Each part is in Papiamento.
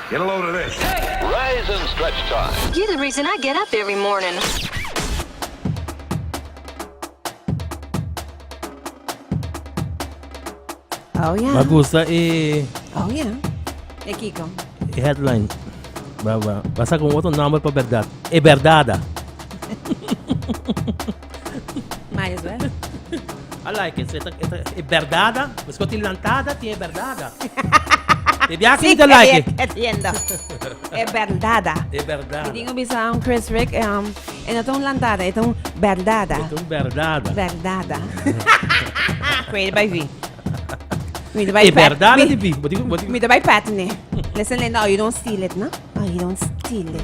Get a load of this. Rise and stretch time. You're the reason I get up every morning. Oh yeah. Mi a gusta e... Oh yeah. E kiko? E headline. Ba, ba. Basa con otro nomber pa berdad. E berdada. Might as well. I like it. Eta, eta, e berdada. Mesco tin lantada, tin e berdada. Te biaha Sí, mi ta like it. Entiendo. E berdada. E berdada. Mi tin ku bisa un Chris Rick, um, e no ta un lantada, e ta un berdada. E ta un berdada. Berdada. Created by V. Mi ta bai E pat- berdada mi- di V. Bo tin- bo tin- Mi ta bai patent it. Listen, Linda, oh, you don't steal it, no? Oh, you don't steal it.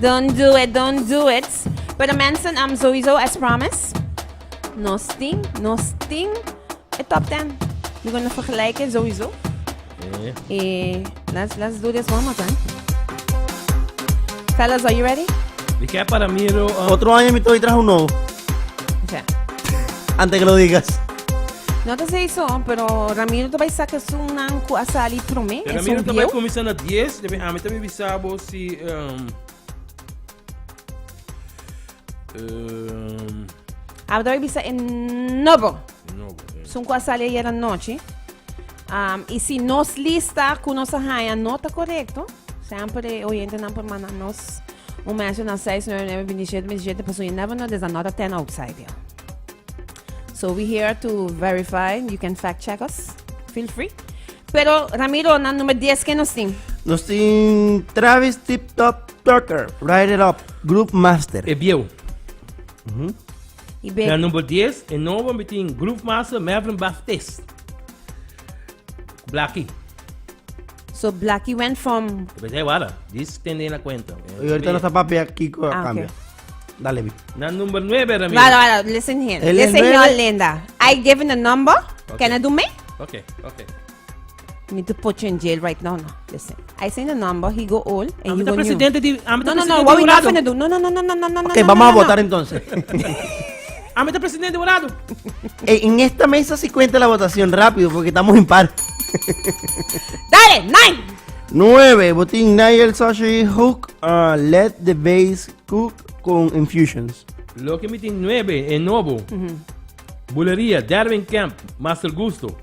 Don't do it, don't do it. Pero mensen, um, sowieso, as promised, nos tin, nos tin e top 10. We're gonna vergelijken, sowieso. Eh, let's, let's do this one more time. Fellas, are you ready? Di ke para miro. Um, Otro año mi estoy tras un nuevo. O sea, Antes que lo digas. no te sei so, pero Ramiro te vai saca su nan ku a sali prome. Pero Es Ramiro un también view. comienza na 10. Debe a mí también bisabo si um, um, A te bisa en nobo. no, eh. Sun ku a sali ayer anochi. Um, y si nos lista ku nos a haya no ta korekto, semper e oyentenan por manda nos un message na 699 27 27 pasobra you never know there's another 10 outside there. So we here to verify, you can fact check us. Feel free. Pero Ramiro, na number 10 ke nos tin? Nos tin Travis Tip Top Tucker, Ride It Up, Groove Master. E bieu. Y be Na number 10, e nobo mi tin Groove Master Mervin Baptist. Blackie. So Blackie went from Pensé, wala, dis tende na cuenta. Y ahorita no está papi aquí, Ah, cambia. ok. Dale, vi. Na number 9, Ramiro. Wala, wala, listen here. Él es Listen here, nueve. Linda. I given the number. Can I do me? Ok, ok. Need to put you in jail right now. No, listen. I say the number, he go old and Ami you ta go new. presidente di... Ami ta No, no, no. presidente What we not jurado. finna do? No, no, no, no, no, no, no, Ok, no, vamos no, a no, votar no. entonces. Ami ta presidente jurado. Eh, en esta mesa sí cuenta la votación rápido porque estamos impar. Dale, nine. 9. Botín Nigel Sashi Hook. uh, let the bass cook con infusions. Loke mi tin 9, e nobo. Buleria, Darwin Camp, Master Gusto.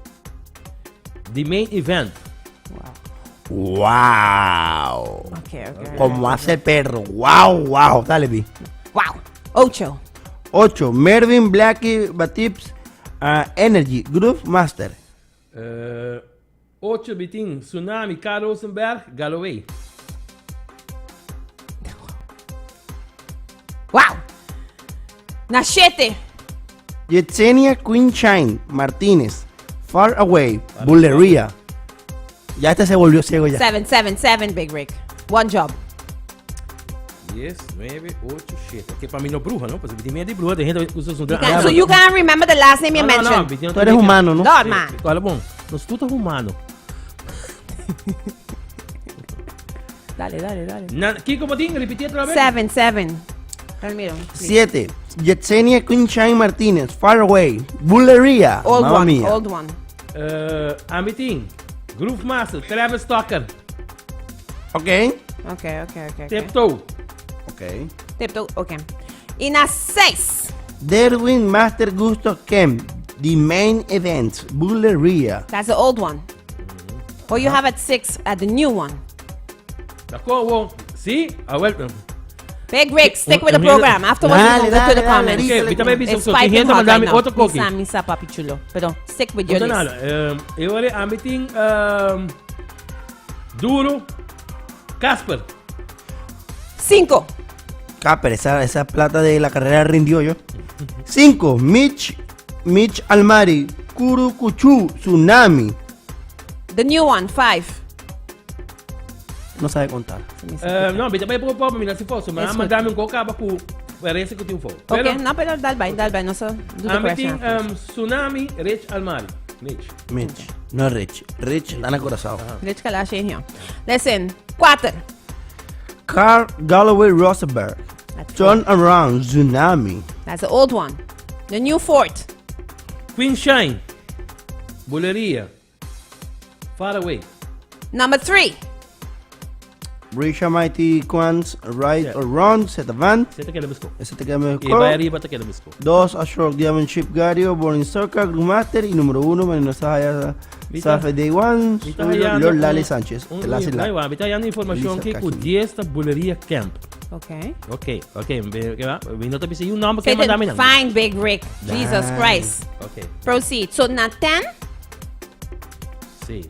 The main event. Wow. Okay, okay. Como hace perro. Wow, wow. Dale, Vi. Wow. Ocho. 8. Mervin Blackie Batips uh, Energy Groove Master. Eh, ocho mi tin Tsunami, Carl Rosenberg, Galloway. Wow. Na shete. Yetsenia Queen Shine Martínez. Far Away. Bulería. Ya este se volvió ciego ya. Seven, seven, seven, Big Rick. One job. 10, 9, 8, 7. Que pa mi no bruha, no? Pues mi tin miedo di bruha, de gente usa su You can, so you can't remember the last name you No, no, no, mentioned. mi tin- Tú eres humano, ¿no? God, man. Cuál bon? Nos tú estás humano. Dale, dale, dale. Na, Kiko Botín, repetí otra vez. Seven, seven. Ramiro. please. 7. Yetsenia Queen Shine Martínez. Far Away. Bulería. Old Mamma one, mía. old one. Eh, ami tin Groove Master, Travis Tucker, Ok. Okay, okay, okay. okay. Tiptoe. Ok. Tiptoe, okay. Y na seis. Derwin Master Gusto Kemp. The Main Event. Bulería. That's the old one. Or you have at six at the new one. D'accord, Sí, a ver. Big Rick, stick with the Un- program. Afterwards, Dale, we'll go to the dale, dale, comments. ahorita Ok, mi tambe bisa It's so, piping gente hot mandame right now. otro koki. Misa, misa, papi chulo. Pero stick with your No list. nada. Eh, eu ore ami tin um, duro. Casper. Cinco. Caper, esa, esa plata de la carrera rindió yo. 5. Mitch, Mitch Almari, Kurukuchu, Tsunami. The new one, five. No sabe contar. Eh, no, mi tambe poco poco, mi nasi foso. Ma It's mandame un coca ku parece que tiene un foco. Okay, no, pero dal bay, dal bay. No so, do the Ami tin question. um, Tsunami Rich Almari. Mitch. Mitch, no Rich. Rich ta na Curaçao. Rich Kalashi hier. Listen, 4. Carl Galloway Rosenberg. That's Turn around Tsunami. That's the old one. The new fourth. Queen Shine. Buleria. Far away. Number 3. Risha Mighty Quans, Right Yeah. or Wrong, Zeta Van. Zeta keda busco. Ese te queda E bai mejor. ariba ta keda busco. Dos, Ashok Diamond Chip Gario, Born in Soca, Groomaster. Y número uno, Marino Sahaya, Mita- Safe Day One, Mi ta Lord hayando Lali un- Sánchez. un- El hace un- la- Ai, wa, mi ta hayando informacion Elisa ke ku Kaki. 10 ta Buleria Camp. Okay. Ok, ok, be- ke ba? Mi no ta bisa un nomber ke Say manda mi then, nan. fine, Big Rick. Jesus Dai. Christ. Ok, Proceed. So, na 10, si.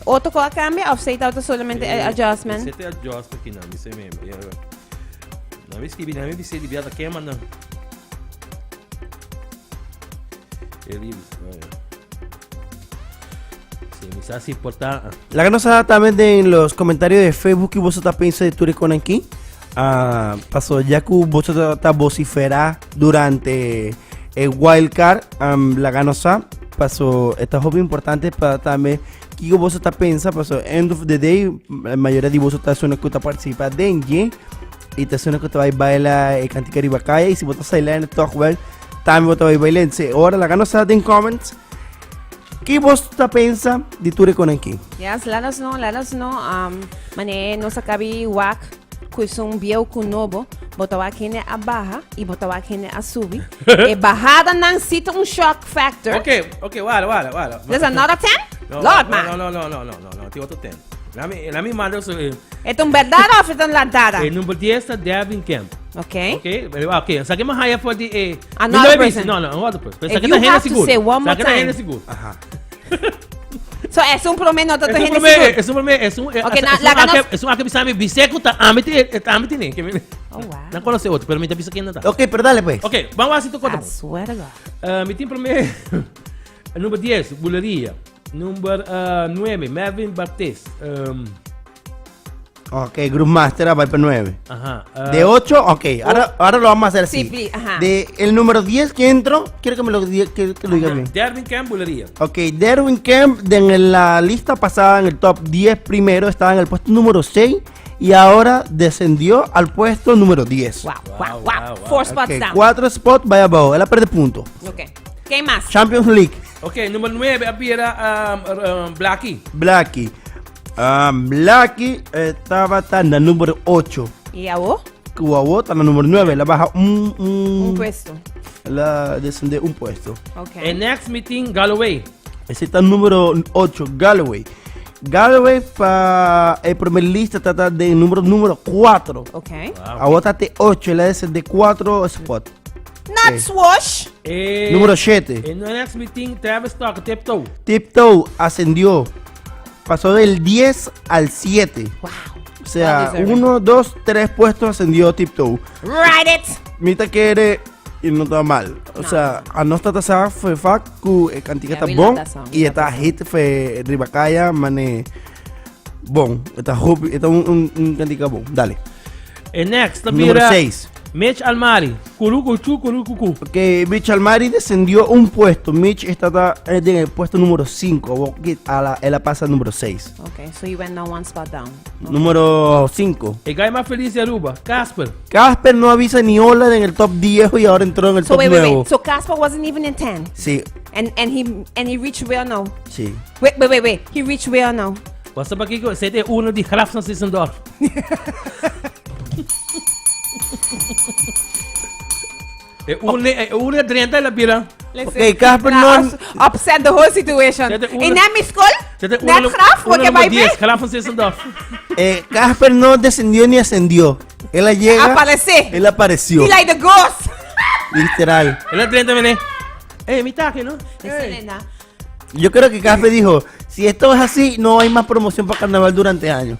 otro ko a cambia of say dat solamente adjustment? Sete adjustment ki nan, mi se me. Na mi skibi, na mi bisa di biata kema nan. Elibis, Si, mi sa si por ta. La que nos da también en los comentarios de Facebook y vos pensa de Turecon aquí. Ah, pasó ya que vos ta vocifera durante el wild card, la ganosa pasó esta hobby importante para también que vos pensa pasó end of the day la mayoría de vos ta suena que participa dengue y te suena que te va a bailar el cantica ribacaya y si vos estás bailando todo jugar también vos te va a bailar. Ahora la ganosa en comments ¿Qué vos ta pensa de Turecon aquí? Yes, let us know, let us know. Mane nos acabi wak kuisung bieu ku nobo, bota wak hende a baja y bota wak hende a subi. E bajada nan sita un shock factor. Ok, wala, wala, wala. There's another 10? No, Lord, no, man. No, no, no, no, no, no, no, tin otro 10. Laat me manda so, Het un verdad of het een ladada? Number 10 ta Devin Kemp. Okay. Ok, pero, ok, sa ke mas haya for di Another mi no person. No, no, another person. Pero If sa ke you ta hende have to sigur. say one Sa more ke ta hende time. sigur. Ajá. So, es un promedio, no Es ta un hende prome, sigur. es un prome, es un, Ok, es na- un laga nos- ake, es un ake bisa mi biseco ta amiti, ta amiti ne, ke mi- Oh, wow. No conoce otro, pero mi ta bisa ken ta. Ok, pero dale pues. Ok, vamos a hacer tu kota. I swear to God. Mi tin prome number 10, Buleria. Number 9, Melvin Baptiste. Ok, Groove Master a Viper 9. Ajá. De 8, ok. Ahora lo vamos a hacer así. Sí, please, ajá. De el número 10 que entró, quiero que me lo, diga- que lo diga bien. Derwin Kemp, Buleria. Ok, Derwin Kemp de en la lista pasada, en el top 10 primero, estaba en el puesto número 6 y ahora descendió al puesto número 10. Wow, Wow, wow, wow. wow, wow. Four spots Ok, down. cuatro spots, vaya abajo. Él pierde punto. Ok. ¿Qué más? Champions League, Ok, número 9, Abiera Blackie. Blackie. Blackie estaba en la número 8. ¿Y a vos? Cuauhtémoc está en la número 9. La baja Un puesto. La descendió un puesto. Ok. El next meeting, Galloway. Ese está el número 8, Galloway. Galloway pa el primer lista está de número 4. Ok. Ahora está 8, la descendió 4 spot. Not Ok. swash. Número 7. El next meeting, Travis Tucker, Tiptoe. Tiptoe ascendió. Pasó del 10 al 7. Wow. O sea, Well deserved. 1, 2, 3 puestos ascendió Tiptoe. Ride it. Mita quiere y no está mal. O sea, a no está tasada fue facu, cantica Yeah, está we bon love that song. y está hit fue Ribacaya, mane bon. Está hoop, está un cantica bon. Dale. El next, Número Tabira, 6. Mitch Almari. Curucuchu, curucucú. Ok, Mitch Almari descendió un puesto. Mitch está en el puesto número 5. A la, él la pasa al número 6. Ok, so you went down one spot down. Ok. Número 5. El guy más feliz de Aruba, Casper. Casper no avisa ni hola en el top 10 y ahora entró en el So top wait, wait, 9. wait. So Casper wasn't even in 10. Sí, And he reached where now? sí. Wait, wait, wait, wait. He reached where now? What's up, Kiko? Zet uno di Graf van Sissendorf. E uno, e uno 30 la pira. Ok, Casper Nah, no- upset the whole situation. Zet In mijn school, Zet net graf, uno wat ik nummer bij 10, Graf van Sissendorf. Casper no descendió ni ascendió. Él llega. Aparece. Él apareció. He like the ghost. Literal. E la 30 viene. Eh, mi taque, ¿no? Listen, Linda. Yo creo que Casper dijo: si esto es así, no hay más promoción para carnaval durante años.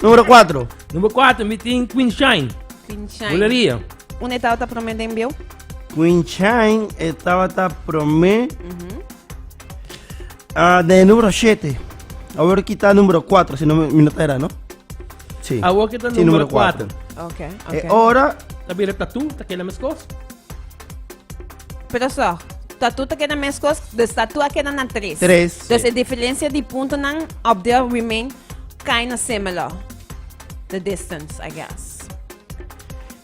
Número 4. Número 4, meeting Queen Shine. Queen Shine. Buleria. Un etapa promete en bio. Queen Shine estaba ta promé. Ah, de número 7. Ahora aquí está número 4, si no me, mi nota era, ¿no? Sí. Ahora que está Sí, número 4. Ok, ok. Ahora, Tá bira tatu, tá aquele mescos. Pero so, Tatu ta keda meskos, dus Tatu a keda na tres. Tres. Dus e diferencia di puntonan up there remain kinda similar. The distance, I guess.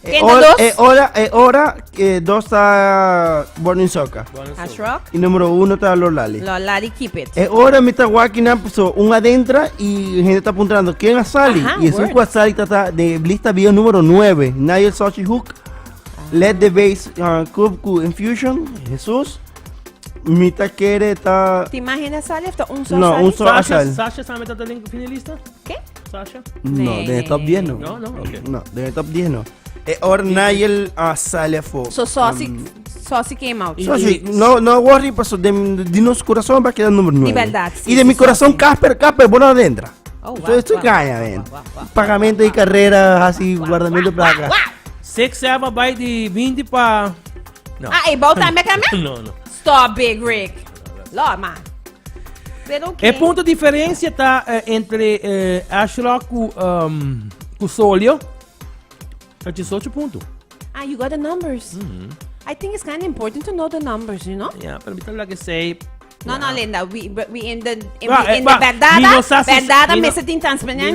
E Ken ta ora, dos? e ora, e ora, eh, dos ta Born in Soca. Ash Rock. Y número uno ta Lord Lali. Lord Lali keep it. E ora mi ta waki nan, so un adentra y gente ta apuntando quién a sali. Ajá, y es un word. cu a sali ta ta de lista bio número 9, Nigel Sochi Hook, Let the Bass Cub cu Infusion, Jesus. Mi ta kere ta Te imagina sali of ta un solo No, sali? un solo. Sasha, Sali. Sasha sabe ta den finalista? Ke? Sasha? No, Nee. den top 10 no. No, no, ok. No, den top 10 no. E ora Nigel a sali afo. So Saucy, Saucy came out. So, sí, no, no worry, paso de, de nos corazón va a quedar número 9. verdad, sí, y de sí, mi corazón, sí. Casper, Casper, bueno adentro. Oh, wow, Estoy, estoy wow, caña, wow, ven. wow, wow, Pagamento de carrera, así, guardamiento de placa. 6, 7 bai di 20 pa... No. Ah, e bou tambe cambia? No, no. Stop, Big Rick. Lord, man. Pero okay. E punto di diferencia ta eh, entre eh, Ashrock cu, um, cu Solio. Ta 18 punto. Ah, you got the numbers. Mm-hmm. I think it's kind of important to know the numbers, you know? Ja, pero mi ta laga esey. No, no, Linda, we, but we in the, in, Ba, we eh, in ba, the verdad, mi no sa si- verdad, mi no- me se tin Mi no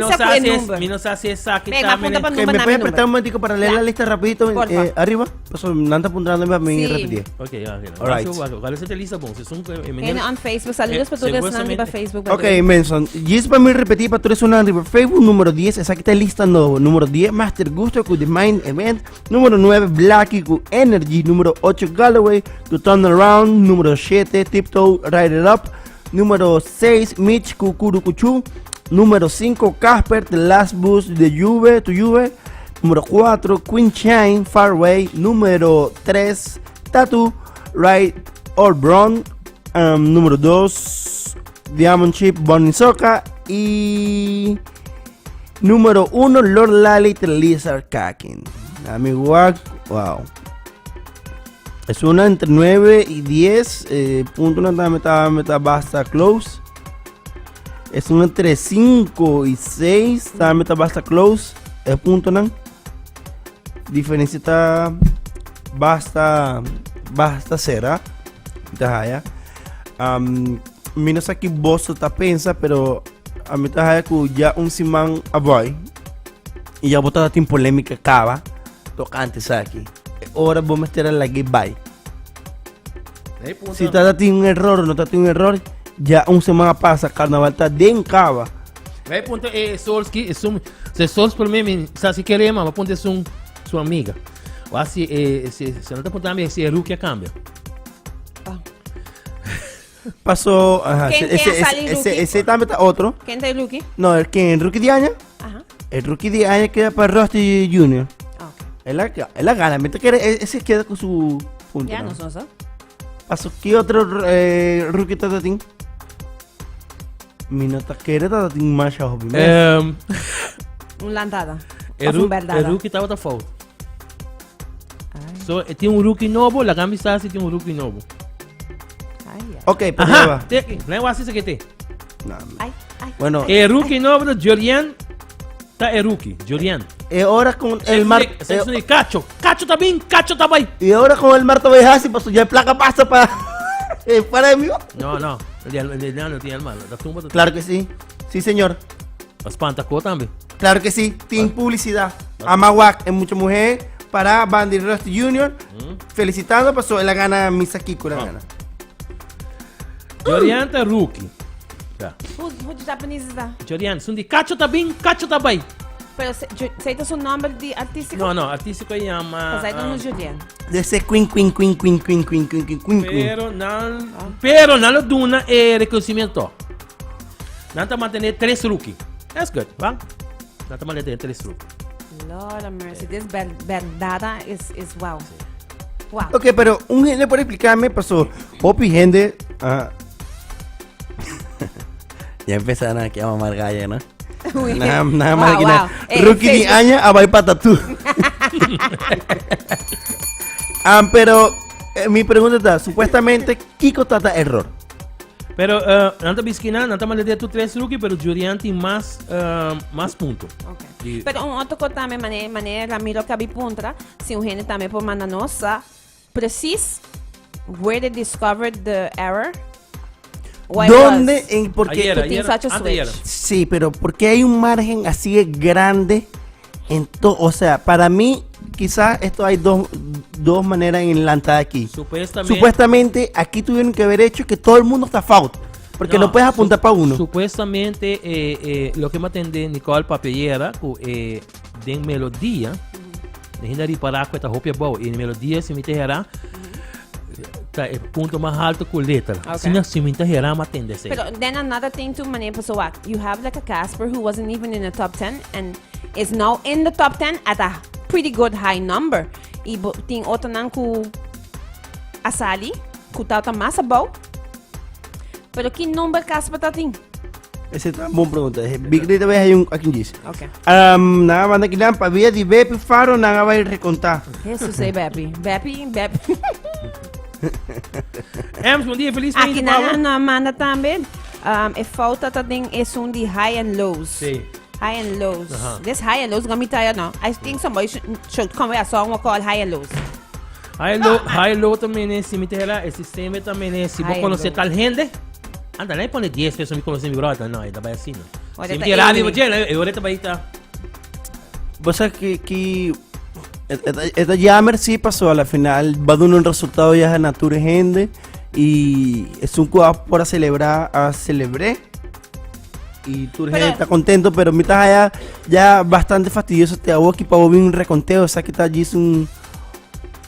transparencia sa cu e si es, number. mi no sa si esaki Venga, ta apunta pa Ok, number, ¿Me dame puedes number. prestar un momentico para leer Ya. la lista rapidito? Porfa. Arriba. Paso, nanta apuntando para mí Sí. repetir. Ok, ya, ya. All right. Cuál es lista bon? Si son Viene on Facebook. Saludos Eh, para todos los seguramente. riba Facebook. Ok, Manson. Y es para mí repetir para tú una arriba Facebook número 10, esa que está lista nuevo. Número 10, Master Gusto con The Mind Event. Número 9, Blackie con Energy. Número 8, Galloway con Turn Around. Número 7, Tiptoe Ride It Up. Número 6, Mitch con Kurukuchu. Número 5, Casper, The Last Bus de Juve, to Juve. Número 4, Queen Shine, Far Away. Número 3, Tattoo, Right or Brown. Número 2, Diamond Chip, Bonnie Soca. Y número 1, Lord Lali, The Lizard Kakin. Amigo, wow. Es una entre 9 y 10. Punto una meta, meta basta close. Es una entre 5 y 6. Meta basta close. Es punto nan. Diferencia está basta basta será. Ta haya. Mi no sa ki boso ta pensa, pero a mi ta haya ku ya un siman a bai y ya bo ta tin polémica caba tocante esaki. E ora bo mester a lag'é bai. Si ta tin un error o no ta tin un error, ya un siman a pasa, carnaval ta den caba. Bai punta e Solski, e sun, se Sols por mi, mi sa si kere, ma punta esun su amiga. O si, e, si, si no ta punta mi, si e rookie a cambia. Pasó, ajá, ¿Quién- ese, quién ese, sale ese, rookie? ese también está otro. ¿Quién está el rookie? No, el que el rookie de año. Ajá. El rookie de año queda para Rusty Jr. Ah, ok. Él la gana, mientras que ese queda con su punto. Ya ¿no? no son eso. Pasó, ¿qué otro rookie está tin? Mi nota quiere está tin más a hobby. Un lantada. El, Of un ru verdad. el rookie estaba fout. So, tiene un rookie nobo, la gambia está así, tiene un rookie nobo. Ay, ay. Ok, pero Ajá, va. te, la voy a hacer que te. No, Ay, ay. Bueno, El rookie nobo, Julián, está el rookie, Julián. Ahora con el mar. Cacho, cacho también, cacho también. Y ahora con el Marta Bejasi, pasó ya placa pasa para para mí. No, no, el no tiene el malo. La tumba Claro que sí. Sí, señor. Espanta también. Claro que sí. Team Publicidad. Amahuac en Mucha Mujer para Bandy Rusty Jr. Felicitando, pasó la gana Misa Kiko, la gana. Julián está rookie. Ya. Who Japanese is that? Julián, son de cacho también, cacho también. Pero se, se es un nombre de artístico? No, no, artístico se llama. Pues ahí no es Julián. De ese Queen, Queen, Queen, Queen, Queen, Queen, Queen, Queen, Queen, Queen. Pero no, pero no lo duna el reconocimiento. Nada mantener tres rookies. That's good, ¿va? Nada mantener tres rookies. Lord have mercy. This verdad is wow. Wow. Ok, pero un gente por explicarme pasó. Hopi gente. Ah. Ya empezaron aquí a mamar galla, ¿no? Uy. Nada, nada más Wow, que nada. wow. Rookie de Facebook. año a bye patatú. Ah, pero mi pregunta está, supuestamente Kiko trata error. Pero nada bisquina, nada más le tu tres rookies, pero Julián tiene más puntos. Okay. Y- Pero un otro cosa también, mane, mane Ramiro Cabipuntra, si un gente también por manda nosa, precis. where they discovered the error? Why ¿Dónde? was? En, porque, Ayer, Tú tienes ayer, such a anteayer. switch. Sí, pero porque hay un margen así de grande en todo. O sea, para mí, quizás esto hay dos, dos maneras en lanzar aquí. Supuestamente. Supuestamente, aquí tuvieron que haber hecho que todo el mundo está foul. Porque no, puedes apuntar para uno. Supuestamente, eh, eh, lo que me atende Nicole Papellera, ku eh, den melodia, de hende ripará ku ta hopi abou. I melodia, si mi ta hera, ta e punto mas alto ku letra. Okay. Asina si mi ta hera, mi atende esei. Pero then another thing too, manera paso wak, you have like a Casper who wasn't even in the top 10 and is now in the top 10 at a pretty good high number. I bo tin otronan ku a sali, ku tabata mas abou. Pero ki number Casper ta tin? Esa es una buena pregunta. Big Rita vez hay un aquí dice. Okay. Um, nada banda kilan pa via di Bepi Faro nada va a ir recontar. Jesus, hey, Bepi. Bepi, Bepi. Ems, bon dia, feliz Aki fin nan a manda tambe. Um, e falta ta den esun di high and lows. Sí. High and lows. Aha. This high and lows gonna be tired now. I think somebody should, should come with a song we call High and Lows. High low, high low también es, si mi te era, el sistema también es, si vos High and conoces low. tal gente, anda, nadie pone 10 pesos, mi conoce mi brother, no, esta va así, no. Ahorita Si mi te era, digo, evening. che, ahorita va a estar. Vos sabés que, que esta, esta Jammer sí pasó a la final, va a dar un resultado ya de Nature Gente y es un cuadro por a celebrar, a celebré. Y Turge Pero- está contento, pero mientras allá ya bastante fastidioso te hago aquí para un reconteo, o sea que está allí es un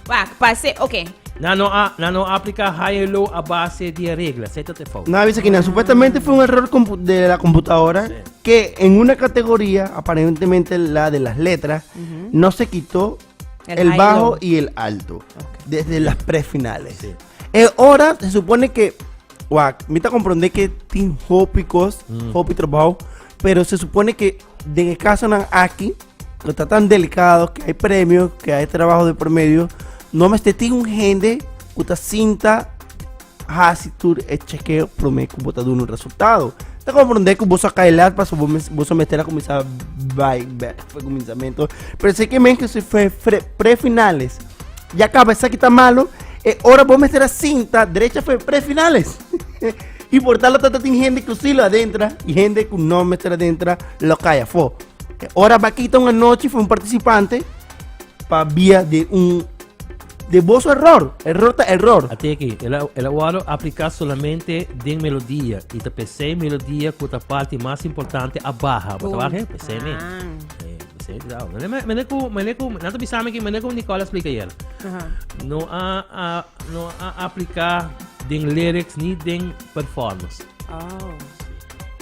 Wak, pase, ok. Nan no a, nan no a aplica high and low a base di regla, esei ta te fout. No, avisa que no. Supuestamente fue un error compu- de la computadora Sí. que en una categoría, aparentemente la de las letras, no se quitó El el, high bajo low. y el alto desde las prefinales. Sí. Eh, ahora se supone que, guac, me está comprender que tin hópicos, hopi trabajo, pero se supone que de el caso nan aquí, que está tan delicado, que hay premios, que hay trabajo de por medio, no me esté tin un gente, que cinta hasi tur e chequeo prome ku bo ta duna un resultado. Ta comprende ku bo saca el paso bo mes bo mester a cuminsa bai bek fue cuminsamiento. Pero sé que men que se fue prefinales. Ya acaba esa que está malo. Eh, ahora vos meter a cinta derecha fue prefinales. y por tal lo tin gente que sí lo adentra y gente que no meter adentra lo calla fue. Ahora va a quitar una noche fue un participante pa vía de un de vos error, error ta error. Até aqui, ela, ela waro aplicar solamente den melodia. E ta pensei melodia ku ta parte mais importante a barra. Bota barra, pensei me. Ah. Eh, pensei, não. Mene mene ku, mene ku, nada bisame que mene ku Nicola explica ela. Aha. No a, a no a aplicar den lyrics ni den performance. Oh.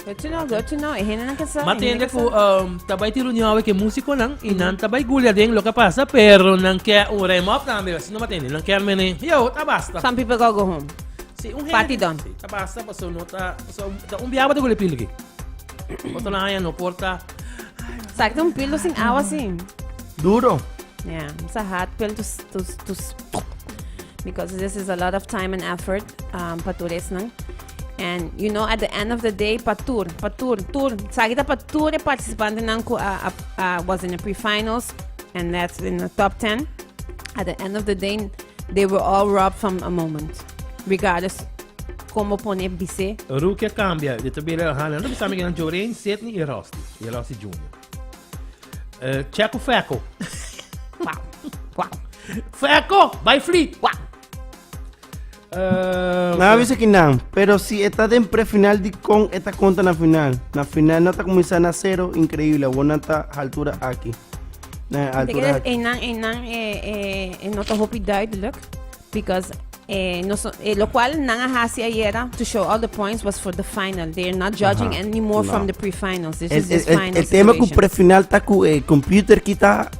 Good to know, good to know. E hendenan ke sa. Ma e hendenan tende ke ku sa. um, tabay ti reunião ke músico nan e nan tabay gulia den lo que pasa, pero nan ke un rem up tambe, si no matende, nan ke mene, yo, ta basta. Some people go go home. Si, un Party hende- done. Si, ta basta, paso no ta, paso ta un biaba ta gule pilo ki. Otro na haya no porta. Saca un pilo sin agua sin. Duro. Yeah, it's a hard pill to to to because this is a lot of time and effort um, pa tur esnan. And you know, at the end of the day, pa tur, pa tur, tur, sabi ta pa tur e participantenan ku a, a, a was in the pre-finals and that's in the top 10. At the end of the day, they were all robbed from a moment. Regardless como pone bise. Rookie a cambia, di ta bira hana, no bisa mi kinan Joreen, Sidney y Rusty, y Rusty Jr. Eh, Checo Feco. Wow. Wow. Feco, bai fleet. Wow. Eh, Nada avisa que não. Pero si está en prefinal di con esta conta na final. Na final no está comenzando a cero, increíble. Buena está altura aquí. Na Te altura quedas aquí. einan, einan, eh, eh, eh, no ta hopi duidelijk. Because eh, no so, eh, lo cual nan a hasi ayera to show all the points was for the final. They are not judging Ajá. anymore No. from the pre-finals. This El, is this el- el- final el tema con situation. prefinal está con el computer quita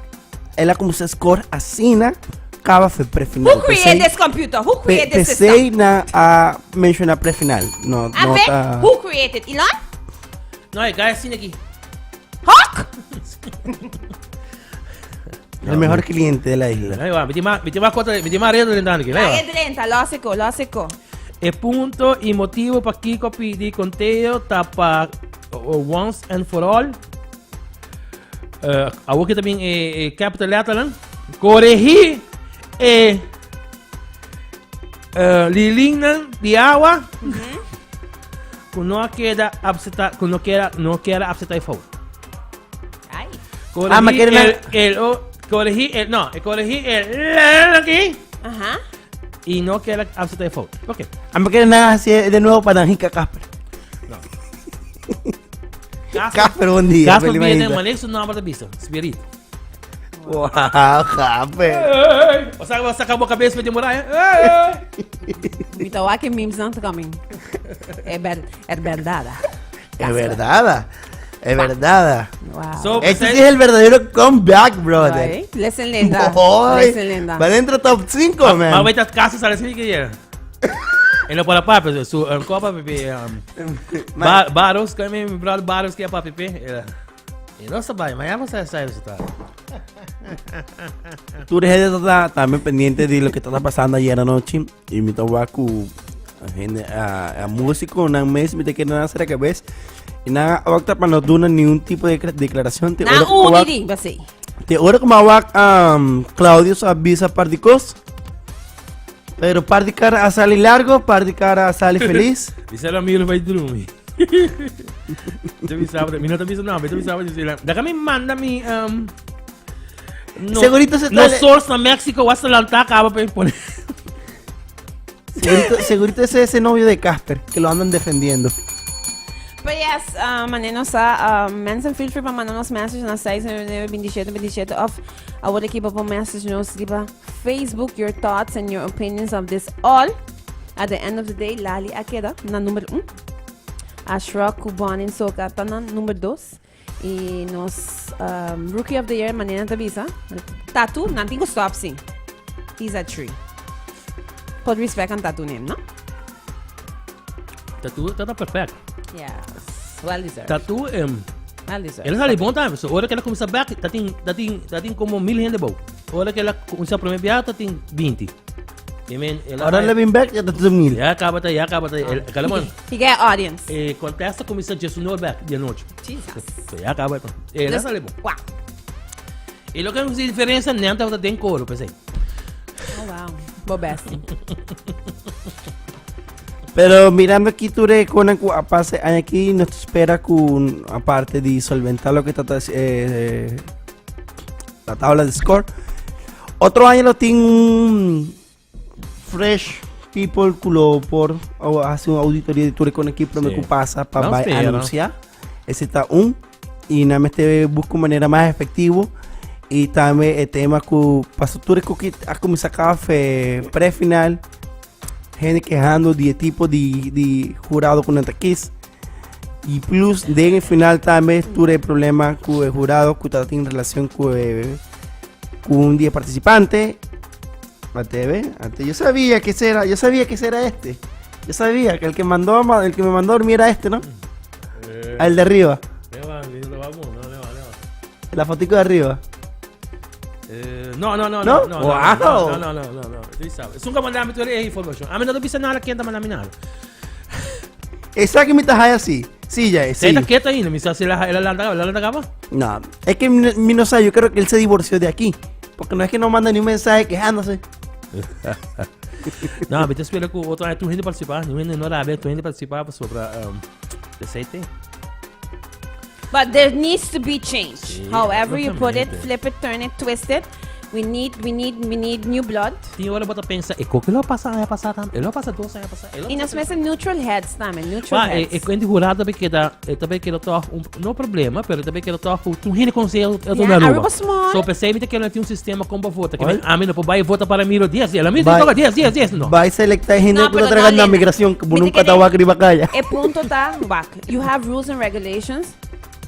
ela como se score asina acaba fue prefinal. Who created this computer? Who created this Pensei system? na a mencionar prefinal. No, A no ver, está. who created? Elon? No, e guy asina aki. Hawk? El mejor cliente de la isla. Ahí va, mi tin mas, mi tin mas kota, mi tin mas redo drentando aki. Ahí va. Ay, drenta, lógico, lógico. E punto y motivo pakico pidi conteo ta pa once and for all. Uh, awor ki ta bin e, e capital letternan. Corregí e. Lilinnan di awa ku no a keda apseta, ku no keda, no keda apseta e fout. Ai. Corregí Ah, maar kere el, el, o, corregí el, no, e corregí el aquí y no keda apseta e fout. Ok. Ah, maar kere nan hasi de nuevo pa nan hinka Casper. Casper, Casper, bon dia. Casper feliz viene, mañana. manejo su nombre de vista, Spirit. Wow, Casper. O sea, va a sacar boca cabeza de muralla. Mi ta wak e memes nan ta coming. E ber, er verdad. Es verdad. Es verdad. Wow. So, Este sí es el verdadero comeback, brother. Right? Listen linda. Boy, Listen linda. Va dentro top 5, Ma man. weet dat casus al así que llega. En lo para papi, su um, copa pepe um, ba Barros, que mi brother Barros que é papi pepe. E no sabe, mas ya você sabe eso está. Tú eres está también pendiente de lo que está pasando ayer anoche. Y mi tabaco a, a músico, una mes, mi te quieren hacer a cabeza. Y nada, ahorita para no duna ningún tipo de declaración. Te Na oro un diri, basi. Te ora como awak Claudio sa avisa par de cos. Pero par de cara a sali largo, par de cara a sali feliz. Dice el amigo vai dormir. Te avisaba, mi no te avisa no, te avisaba dice, da mi manda mi no, Segurito se no está- source na México, vas a lanzar acaba para poner. Segurito, segurito ese es ese novio de Casper, que lo andan defendiendo. But yes, manera nos sa, mensen feel free pa manda nos message na 699 27 27 of awor aki bo por message nos riba Facebook your thoughts and your opinions of this all. At the end of the day, Lali a keda na number 1. Ashraf ku Bonin Soka ta na number 2. Y nos Rookie of the Year manera ta bisa, Tatu, nan tin ku stop sin. He's a tree. Put respect on Tatu name, no? Tatu ta perfect. Yes. Well deserved. Tatu, Well deserved. Ela sali bom tambe. So, ora que ela começa back, tá tem, tá tem, tá tem como mil gente bom. Ora que ela começa a primeira viagem, tá tem 20. I mean, ela Ahora le ven back, ya está mil. Ya acaba, ya acaba. El, calma. He get audience. Contesta começa 19 back de noite. Jesus. So, ya acaba. Ela sali bom. Wow. E lo que é diferença, nem tá tem coro, pensei. Oh, wow. Bo best. Pero mirando aquí, Ture, con apase, aquí nos espera con, aparte de solventar lo que trata la tabla de score. Otro año lo tiene un fresh people culo por o hace una auditoría de Ture con aquí, pero me Sí. pasa para Vamos a anunciar. Ese está un y nada más te busco manera más efectivo y también el tema que pasó Ture con que a comenzar café pre-final gente quejando de tipo de jurado con ataques y plus de en el final también tuve problema con el jurado que está en relación con un día participante a TV, antes yo sabía que ese era, yo sabía que ese era este. Yo sabía que el que mandó a el que me mandó a dormir era este, ¿no? Al de arriba, la fotico de arriba. No, no, no, ¿No? no, no, Wow. no, no, no, no, no, tú sabes. Nunca mandame tu información. A mí no te pisa nada, ¿quién te manda a mí nada? Esa que me estás ahí así. Sí, ya es. Se Sí. está quieta ahí, no me sabe si la la la la la No, es que mi no sabe, yo creo que él se divorció de aquí. Porque no es que no manda ni un mensaje quejándose. No, mas te espero que outra tu gente participar, ni gente no era tu gente participar sobre aceite. But there needs to be change. Sí, However you put it, absolutamente. flip it, turn it, twist it. We need, we need, we need new blood. Tin ora bota pensa, e ko que lo pasa aña pasada, e lo pasa 2 aña pasada. Y nos mester neutral heads tambe, neutral Ma, heads. e e jurado tambe keda, e tambe keda toch un no problema, pero tambe keda toch ku tur hende consejo e Yeah, na Aruba. Aruba small. So pensei mi te tin un sistema con pa vota, que Oi? a mi no por bay vota para Miro 10, e la mi Vai. toca 10, 10, 10, no. Va a selectar gente No, que está pero no, tragando a Lena. migración, que Mi te nunca quere- estaba arriba calla. E punto ta, wak. You have rules and regulations,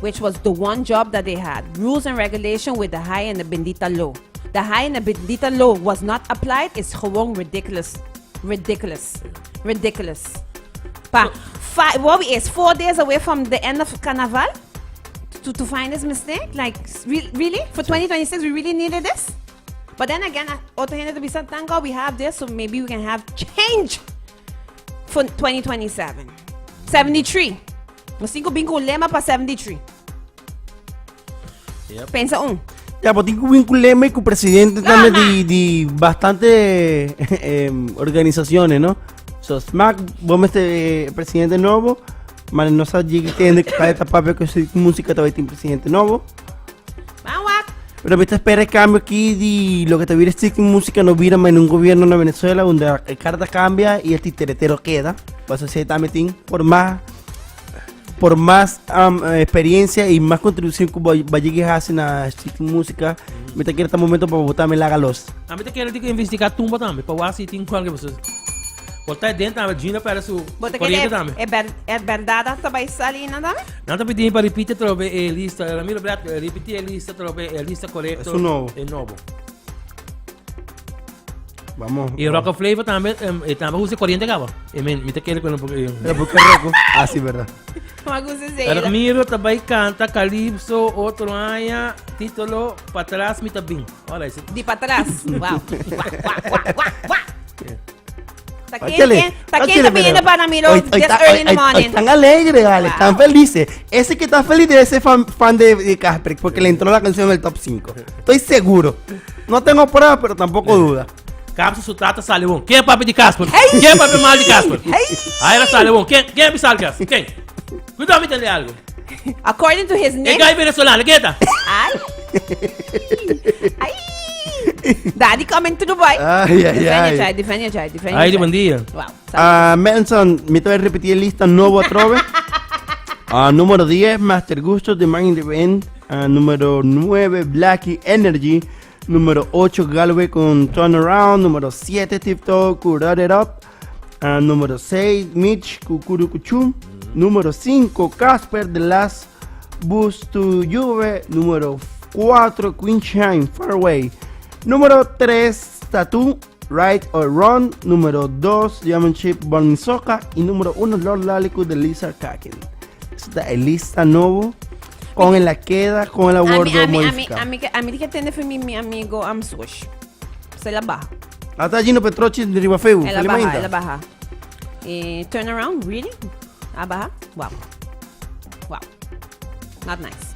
which was the one job that they had. Rules and regulation with the high and the bendita low. The high and the bendita low was not applied. It's gewoon ridiculous. Ridiculous. Ridiculous. Pa, five, what we is 4 days away from the end of Carnival to find this mistake? Like, really? For 2026, we really needed this? But then again, otro hende ta bisa, thank God we have this, so maybe we can have change for 2027. 73. Nos tin cu bin cu lema pa 73. Yep. Pensa un. Ya, bo tin ku vinculeme ku presidente tambe di, di bastante organisaciones, no? So, smack, bo mester eh, presidente nobo, maar no sa llega tende que ta papia ku si música ta tin presidente nobo. Ban wak. Pero me espera el cambio aquí di lo que te viene stick música no vira más en un gobierno en Venezuela donde la carta cambia y el titeretero queda. Pues así también tin, por más por más experiencia y más contribución que va a llegar a hacer na stick música, me te quiero este momento para botarme la galos. A mi te quiero dico investigar tumba tambe, pa wak si tin cualke persona. Por ta den tambe, Gina perde su Bo ta corriente kere tambe. e ber e berdad ta bai sali na tambe? Nan ta pidi pa repite trobe e lista. Ramiro Brett, repiti e lista trobe, e lista correcto. Es un nobo. E nobo. Vamos. Y Rocco Flavor tambe, e tambe usa corriente caba. E men, mi ta kere con porque Pero por qué Rocco? Ah, sí, verdad. Ma gusta esei. Ramiro ta bai canta Calypso otro aña, título Patras mi ta bin. Ora ese. Di patras. Wow. Wah, wah, wah, wah, wah. Ta ken, Áchale, ken, ta ken áchale, ta pidiendo pero pa Ramiro hoy- hoy this está- early in the hoy- hoy morning? Están alegres, Ale, Wow. están felices. Ese que está feliz debe ser fan, fan de Casper, porque le entró la canción en el top 5. Estoy seguro. No tengo pruebas, pero tampoco duda. Capso su tata sale bon. Ken papi di Casper? Ken papi mal di Casper? Ahí era sale bon. Ken, ken sale Casper? Ken? Cuidado, me entender algo. According to his El name. guy venezolano, ¿qué está? Ay. Ay. Daddy coming to Dubai. Ay, ay, defend ay. your child, defend your child, defend your Ay, child. buen día. Wow. Ah, Manson, me te voy a repetir lista nuevo a trove. Ah, número 10, Master Gusto de Man in the Band. Ah, número 9, Blackie Energy. Número 8, Galway con Turnaround. Número 7, Tiptoe, Curar It Up. Ah, número 6, Mitch, Cucurucuchum. Número 5, Casper, The Last Bus to Juve. Número 4, Queen Shine, Far Away. Número 3, Tattoo, Right or Wrong. Número 2, Diamond Chip, Bonnie Soca. Y número 1, Lord Lalico de Lisa Kakin. Esta es lista nuevo. Con la queda, con el A mi, abordo a mi, a mi, modificado. a mi, a mi que tende fue mi, mi amigo am Swish. Se la baja. Hasta Gino Petrochi de Riva Facebook. Ela Feliz baja, mainta. ela baja. Turn around, really? A baja? Wow. Wow. Not nice.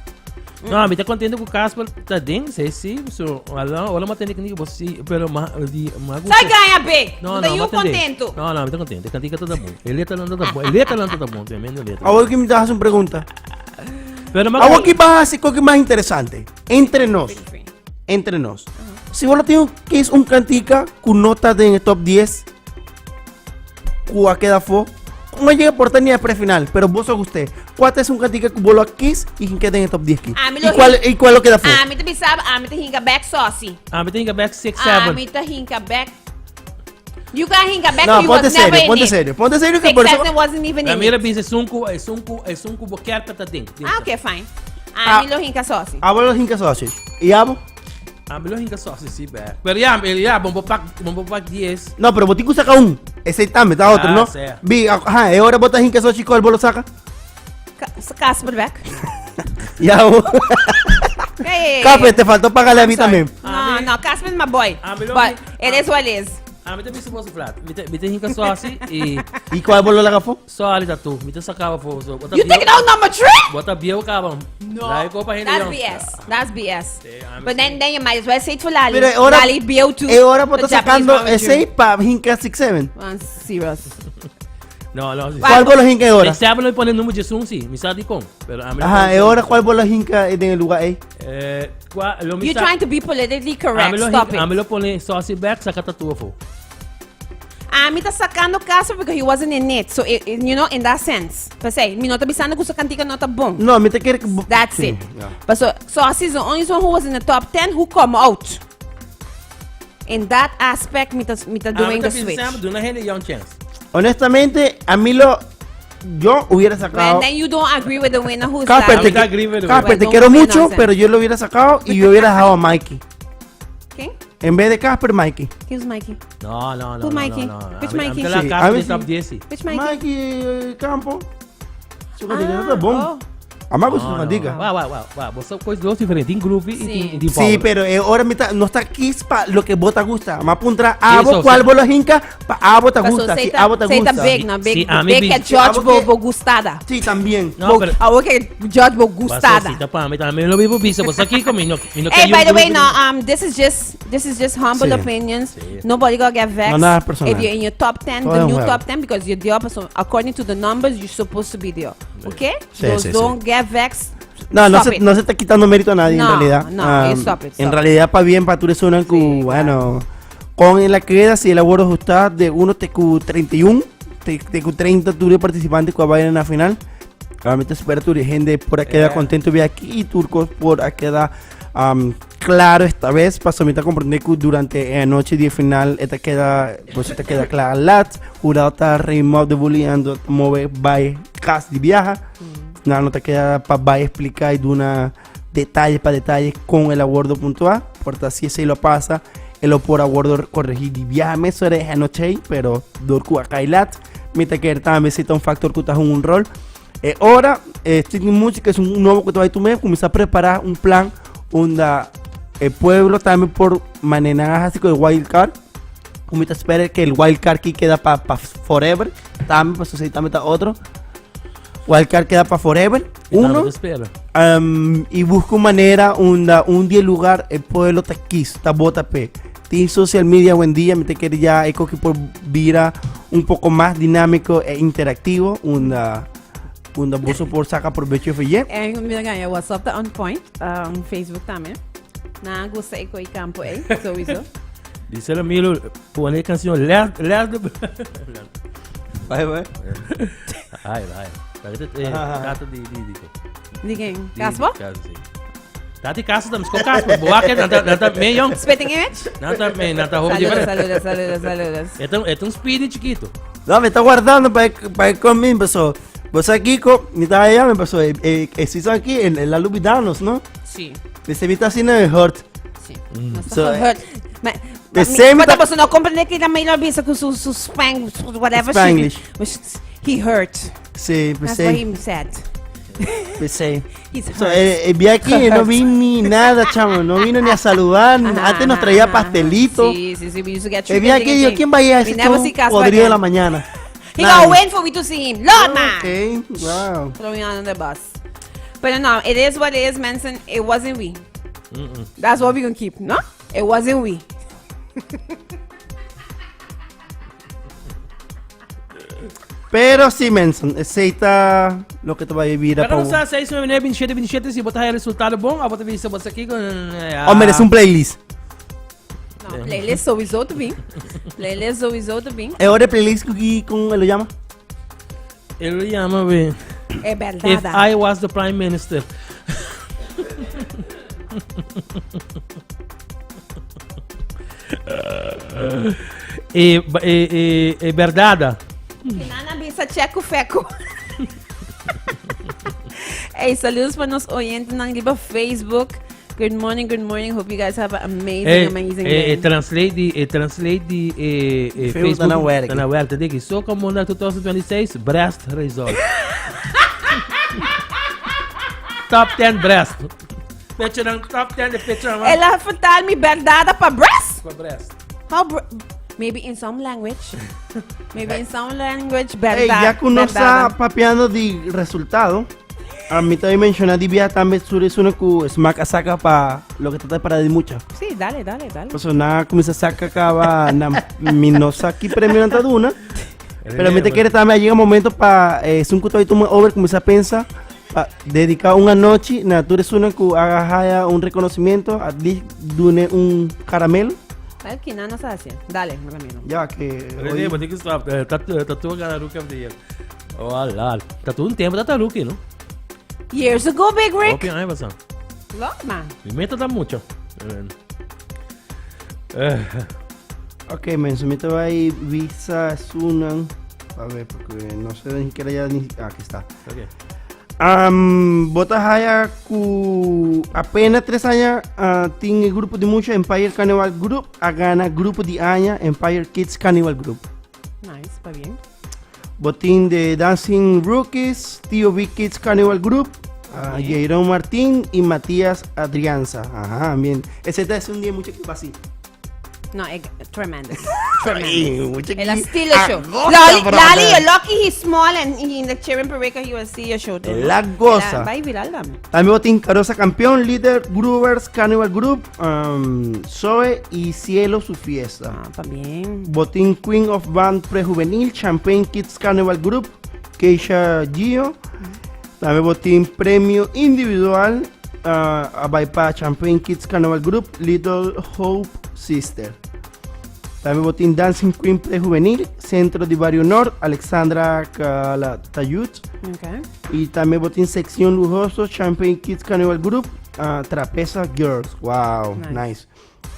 No, mi ta contento cu Casper ta den, sí, sí, so, ojalá, ojalá ma tende que sí, pero ma, di, ma gusta. Sai ganha, B! No, No, no, eu ma tende. contento. No, no, mi ta contento. Cantica ta bom. E letra não ta bom. E letra não ta bom, tremendo letra. Ahora que me das una pregunta. Pero ma Ahora que vas a hacer algo más interesante. Entre nos. Entre nos. Si vos lo tienes que es un cantica con nota de en el top 10, cua queda fo. No llega por ni a prefinal, pero vos sos usted. ¿Cuál es un cantica que vos lo quis y quien queda en el top 10 aquí? A mí ¿Y lo cuál, ¿Y cuál lo queda fo? A mi te pensaba, a mi te hinka back saucy. Ah, mi tinga back 6 A 7. mi te hinka back. You got hinka back. No, you ponte was serio, never in ponte it. serio. Ponte serio que Six por eso. seven wasn't even La in mira it. bisa sunku, é sunku, é sunku boquer ta den. Ah, okay, fine. A Ah. mi lo hinka saucy. Hablo los Inca Sausage. ¿Y abo? Ah, mi lo hinka sausage sí, back. Pero ya, ya, bombo pack, bombo pack 10. No, pero Botico saca un. Ese también, está otro, Ah, ¿no? sea. Vi, ajá, y ahora botas Inca Sausage, ¿cuál vos lo saca? Casper back. Y abo. Hey. Café, te faltó pagarle a mí I'm sorry. también. No, no, Casper is my boy. A mí lo But que- it is what it is. Ah, mi te bisa boso flat. Mi te hinka sausage e ¿Y cuál vos lo la gafó? só ali tatu. Mi te sacava fo. So, bota You bio- taking out number three? Bota bieu caba. No. Lá copa gente. That's BS. That's BS. Sí, I'm But then you might as well say it for Lali. Pero ahora, Lali BO2. ahora vos the estás Japanese sacando barbecue. ese para Inca 6-7. I'm serious. No, no. sí. ¿Cuál vos los Inca ahora? El sábado le pone el número de Zoom, sí. Mi sabe con. Pero a mí Ajá, y ahora cuál vos los Inca en el lugar ahí. Qua, lo mi You're sa- trying to be politically A correct. mí lo Stop A mí it. lo pone sausage back, saca tatu fo. A mí está sacando caso because he wasn't in it. So, it, in that sense. Per se, mi no está pensando que su cantica no está bom. No, a mí te quiere que. That's Sí, it. ya. But so Aussie is the only one who was in the top 10 who come out. In that aspect, mi ta doing the switch. De una gente young chance. Honestamente, a mí lo. Yo hubiera sacado. Well, then you don't agree with the winner who's Casper, that. te, Ahorita agree with the Casper, winner. te quiero Don't be mucho, nonsense. pero yo lo hubiera sacado y yo hubiera dejado a Mikey. ¿Quién? En vez de Casper, Mikey. ¿Quién es Mikey? No, no, no. Who no, Mikey? No, no. Which A mí- a mí Mikey? te la Sí, casa a mí de sí. top 10, sí. Which Mikey? Mikey Campo. Su cantica Ah, está bom. oh. Ama gusta su cantica. Wa, wa, wa, wa. Bo sa cois dos diferente. Tin groovy y tin, y tin Sí, power. pero eh, ora mi ta, no está kiss pa lo que vos te gusta. Ma puntra abo Eso, cuál sí. vos lo hinca, pa abo te Paso, gusta, sei si ta- abo te sei ta gusta. big, no? Big, Sí, a mí big bi- que judge Abo bo, que- bo gustada. Sí, también. No, Bo- pero- abo que judge bo Paso, gustada. si ta pa mi, tambe lo vivo bisa. Bo sa kiko, mi no, mi no Hey, quiere by un the way, groovy. no, this is just this is just humble Sí. opinions. Nobody gonna get vexed No, nada personal. if you're in your top 10, Todo the es un new juego. top 10, because you're there. So according to the numbers, you're supposed to be there. Okay? Sí, Those sí, sí. don't get vexed. No, no Stop se, it. no se está quitando mérito a nadie No, en realidad. no, Ah, stop it, En stop realidad, pa bien, pa tú eres una cu, bueno, con la queda, si el acuerdo está de 1 TQ31, TQ30 tú participantes que vayan a la final. Realmente espera tu gente por queda contento ve aquí y turcos por queda claro esta vez. Pasó a comprender que durante la noche de final esta queda, pues esta queda clara lat, jurado está remove de bullying, move by casi viaja. No, no te queda para va explicar y de una detalle para detalle con el acuerdo puntual. Por si ese lo pasa, el por acuerdo corregir y viaje eso era anoche, pero dorku acá y lat. Mientras que también se un factor que estás en un rol. Ahora, Street Music es un nuevo que te va a tu comienza a preparar un plan donde el pueblo también por manejar así con el wild card. Como te espera que el wild card aquí queda para pa forever. También, pues también está otro. Wild card queda para forever. Uno. Uno. Espera. Y busco manera unda un día lugar el pueblo ta kiss, ta bota pe. Tin social media buen día, me te quiere ya eco que por vira un poco más dinámico e interactivo, unda unda boso por saca provecho de En mira, gaña, WhatsApp ta on point. Facebook tambe. Na gusta e koi campo, eh? Sowieso. Dice el Milo, pone canción. Lea, lea. Bye bye. Ay, ay. Tata di, di, di. Di ken? Di- Caspo? Caspo, sí. Tati Caspo también, con Caspo. Boa que nata, nata, meio. Spitting image? Nata, me, nata, joven Saludos, diferente. saludos, saludos, saludos. Este es un speedy chiquito. No, me está guardando para para conmigo, empezó. Vos aquí, mi estaba allá, me pasó. Eh, aquí en la Lubidanos, ¿no? Sí. Me se está haciendo mejor. Sí. No está So, hurt. Ma, the ma, same ma, ta- ma, no comprende que la Milo bisa con su spang, su whatever. Spanglish. He hurt. Sí, That's what pensé, he said. pensé. He's So, hurt. vi aquí, no vi ni nada, chamo. No vino ni a saludar. Ajá, Antes nos ajá, traía ajá. pastelito. Sí. We used to get Vi aquí, yo, ¿quién va a ir a We ese never show see Casper podrido de la again. mañana? He Nadie. gonna wait for we to see him. Lord, man. Ok, wow. Throwing on the bus. But no, it is what it is, Manson. It wasn't we. That's what we gonna keep, no? It wasn't we. Pero sí, Manson, ese está lo que te va a vivir a Pero no pa- sabe, 6, 9, 27, 27, si botas el resultado bom, a bota vista você aqui com... Hombre, es un playlist. No, playlist sowieso te bien. Playlist sowieso te bien. Ahora el playlist que ¿cómo lo llama? Él lo llama, ve. Es If verdad. I was the prime minister. Verdad. Nana bisa checo feco. Hey, saludos para nos oyentes na riba Facebook. Good morning, good morning. Hope you guys have an amazing, amazing day. Translate di, translate di Facebook Facebook. tá na werk. Tá na werk. Digo, so como na 2026, breast result. Top 10 breast. Picture ng top 10 de picture ng Ela vertaal me verdade pa breast. pa breast. How Maybe in some language. Maybe in some language, Hey, verdade. ya que uno está papeando de resultado, a mí también mencionar de via también sobre eso que smack a saca pa lo que trata para de mucha. Sí, dale, dale, dale. Pues nada, comienza saca acaba na mi no saki premio na duna. Pero a mí te quiere también llega un momento pa es un cuto ahí over comienza a pensar pa dedicar una noche na tú eres una que haga haya un reconocimiento, at least dune un caramelo. Well, que nada nos hace. Dale, Ramiro. Ya que René, vou ter que stop. Tatu a of the year. Olha, tatu um tempo da Taruki, não? Years ago, Big Rick. Opi, ai, você. Lord, man. Pimenta tá muito. Ok, men, me te va a visa sunan. A ver, porque no sé ni siquiera ya ni. Ah, aquí está. Ok. Bota haya ku apenas 3 años tiene grupo de mucho Empire Carnival Group a gana grupo de año Empire Kids Carnival Group. Nice, pa bien. Botín de Dancing Rookies, TOB Kids Carnival Group. Ah, Jairón Martín y Matías Adrianza. Ajá, bien. Ese es un día mucho que va así. No, e, tremendous. Ay, mucho El que- steal the show. Goza, Lali, brother. Lali, you're lucky he's small and he in the cheering parade he will see your show too. La goza. Vai viral dame. También Botín Carosa campeón, líder Groovers Carnival Group, Zoe y Cielo su fiesta. Ah, también. Botín Queen of Band Prejuvenil, Champagne Kids Carnival Group, Keisha Gio. También Botín Premio Individual a Bypass Champagne Kids Carnival Group, Little Hope Sister. También Botín Dancing Queen Prejuvenil, Centro de Barrio Nord, Alexandra Calatayud. Okay. Y también Botín Sección Lujoso, Champagne Kids Carnival Group, Trapeza Girls. Wow, Nice. nice.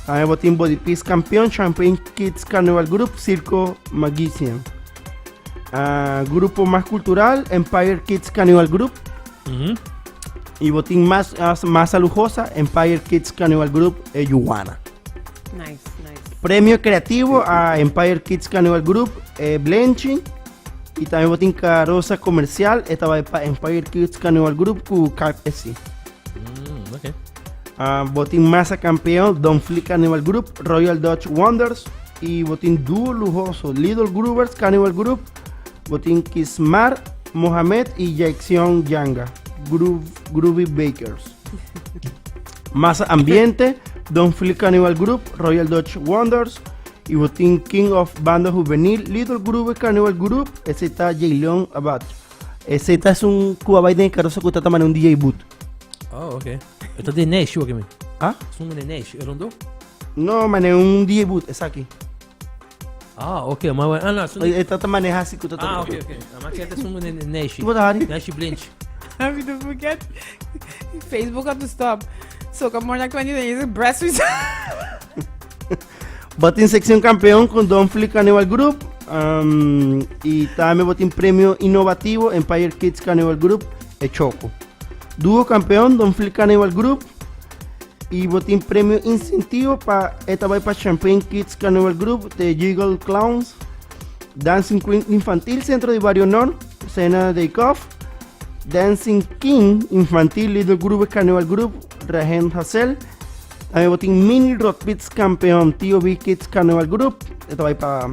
También Botín Body Peace Campeón, Champagne Kids Carnival Group, Circo Magician. Grupo Más Cultural, Empire Kids Carnival Group. Y Botín Más Lujosa, Empire Kids Carnival Group, Yuwana. Nice, nice. Premio Creativo a Empire Kids Carnival Group, Blenchi. Y también Botín Carosa Comercial, esta va para Empire Kids Carnival Group, con KFC. Botín Masa Campeón, Don Flick Carnival Group, Royal Dutch Wonders. Y Botín Dúo Lujoso, Little Groovers Carnival Group, Botín Kismar, Mohamed y Jackson Yanga, Groovy Bakers. Masa Ambiente, Don Flick Carnival Group, Royal Dutch Wonders y Botín King of Banda Juvenil, Little Groovy Carnival Group. Ese está Jaylon Abad. Ese está es un Cuba Biden Caroso que está tomando un DJ boot. Oh, ok. Esto es de Nash, ¿o qué me? ¿Ah? Es un de Nash, ¿era un do? No, mané, un DJ boot, es aquí. Ah, ok, ma ah, no, es un Oye, esta te maneja así que tú te Ah, ok, ok. Además que este es un de Nash. ¿Tú puedes Harry? Nash Blinch. Have to forget. Facebook have to stop. So come more like 20 days, breast. Botín sección campeón con Don Flick Carnival Group. Y también Botín premio innovativo Empire Kids Carnival Group, Choco. Dúo campeón Don Flick Carnival Group. Y Botín premio incentivo pa esta va pa Champagne Kids Carnival Group de Jiggle Clowns. Dancing Queen Infantil Centro de Barrio Norte, Cena de Koff. Dancing King Infantil Little Group Carnival Group, Regen Hassel. También Botín Mini Rock Beats Campeón Tío B Kids Carnival Group. Esto va pa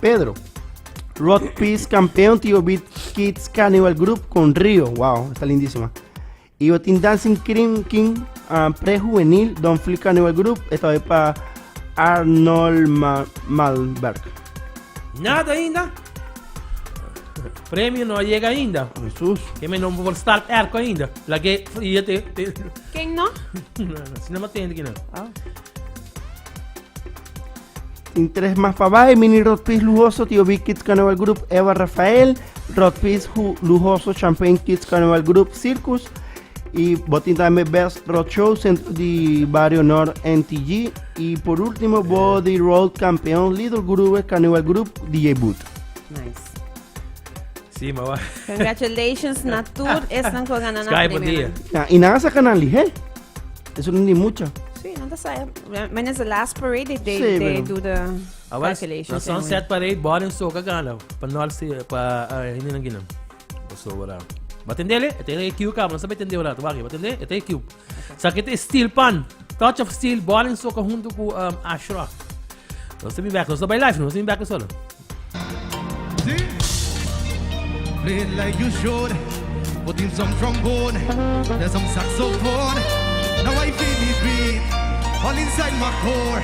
Pedro. Rock Peace Campeón Tío B Kids Carnival Group con Río. Wow, está lindísima. Y Botín Dancing King, Prejuvenil Don Flick Carnival Group. Esta va pa Arnold Malberg. Nada ainda. Premio no llega ainda. Jesús. Que me no por start arco ainda. La que y te, te ¿Quién no? No, no, si no me atiende que no. Ah. En tres más pa' abajo, Mini Rock Peace Lujoso, Tío Big Kids Carnival Group, Eva Rafael, Rock Peace Lujoso, Champagne Kids Carnival Group, Circus, y Botín también Best Rock Show, Centro de Barrio North NTG, y por último, Body Roll Campeón, Little Groove Carnival Group, DJ Boot. Nice. Sí, me va. Congratulations, Natur, están con ganando Sky, buen día. Ah, y nada sacan al IG. Eso no ni mucho. Sí, no te sabe. When is the last parade they, Sí, they pero do the Agora, calculations? na Sunset Parade, bora em soca gana. Pa nós se pa hindi nang ginam. So wala. Batendele, ito yung EQ ka, não sabe entender ora, tu vai batender, ito EQ. Sa que steel pan, touch of steel, bora em soca junto com Ashra. Nós temos back, nós estamos live, nós temos back solo. Play it like you should. Put in some trombone, there's some saxophone. Now I feel the beat all inside my core,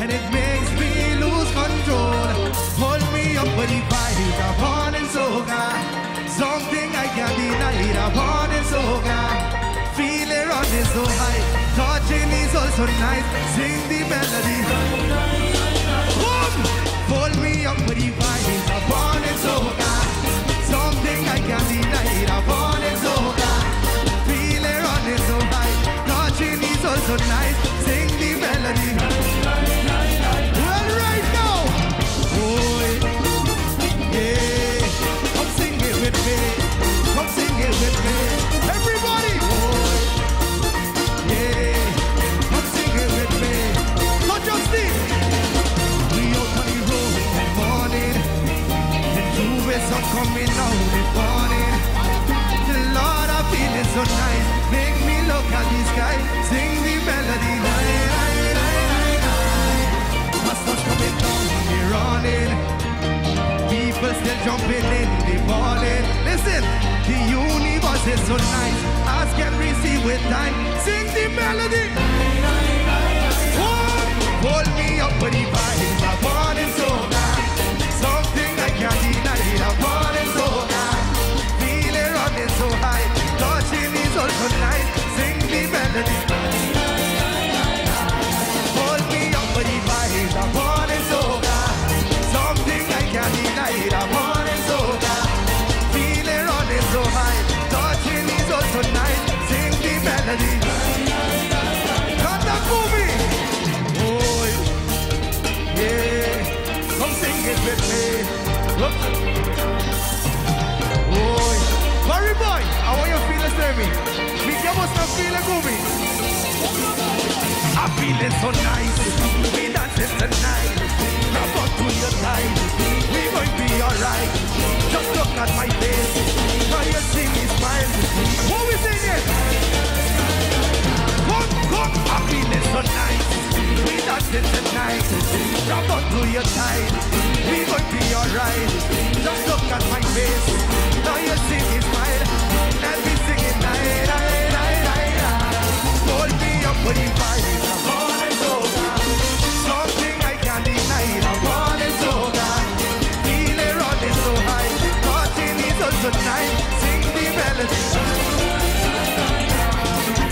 and it makes me lose control. Hold me up with the vibe, I want and soca. Something I can't deny, I want and soca. Feel it running so high, touching is also nice. Sing the melody. Boom! Hold me up with the vibe, I want and soca. Something I can't deny, I want and soca. Feel it running so high, touching is also nice. Sing the melody. Well, right now, boy, yeah, come sing it with me. Come sing it with me. Everybody, boy, yeah, come sing it with me. Touch your stick. We out on the road in the morning. The Juve sun coming out the morning. The Lord, I feel it so Jumping in the ballin'. Listen, the universe is so nice. Ask and receive with time. Sing the melody. Whoa, Hold me up with the vibes. I want it so bad. Something I can't deny. I want it so bad. Feel it running so high. Touching is also nice. Sing the melody. Hold me up with the vibes. I want it so bad. Something I can't deny. I want it so bad. Feel it running so high. Touching is also nice. Sing the melody. Canta ku mi. Oh, yeah. Come sing it with me. Look. Oh, Barry boy, I want you to feel it, me. Mi ke bo feel it, ku mi. I feel it so nice. We dancing tonight. Grab on to your tight. We going to be alright. Just look at my face. Now you see me smile. What we singing? Come, come, I feel it so nice. We dancing tonight. Grab on to your tight. We going to be alright. Just look at my face. Now you see me smile. And we singing night, night, night, night, night. Hold me up with the vibes. I want it so bad. Something I can't deny. I want it so bad. Feel it running so high. Touching is also nice. Sing the melody.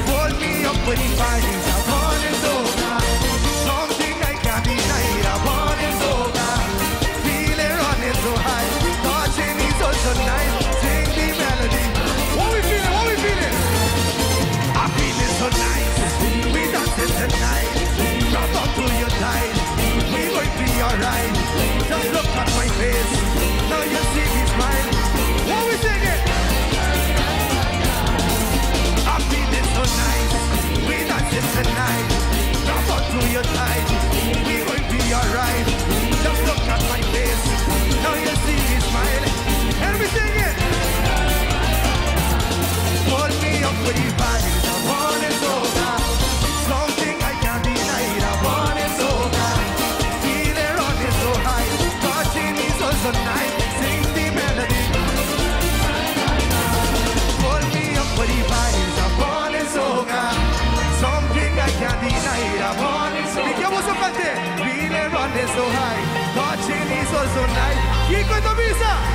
Hold me up with the vibes. I want it so bad. Something I can't deny. I want it so bad. Feel it running so high. Touching is also nice. Sing the melody. What we feeling? What we feeling? I feel it so nice. We dancing tonight. Grab onto your tight. We going to be alright. Just look at my face. Now you see me smile. What we singing? I feel it so nice. We dancing tonight. Grab onto your tight. We going to be alright. Just look at my face. Now you see me smile. And we sing it. Hold me up with the vibes. I want it so bad. Something I can't deny. I want it so bad. Feel it running so high. Touching is also nice. Sing the melody. Hold me up with the vibes. I want it so bad. Something I can't deny. I want it so. Mi ke bo kant'é. Feel it running so high. Touching is also nice. Kiko ta bisa.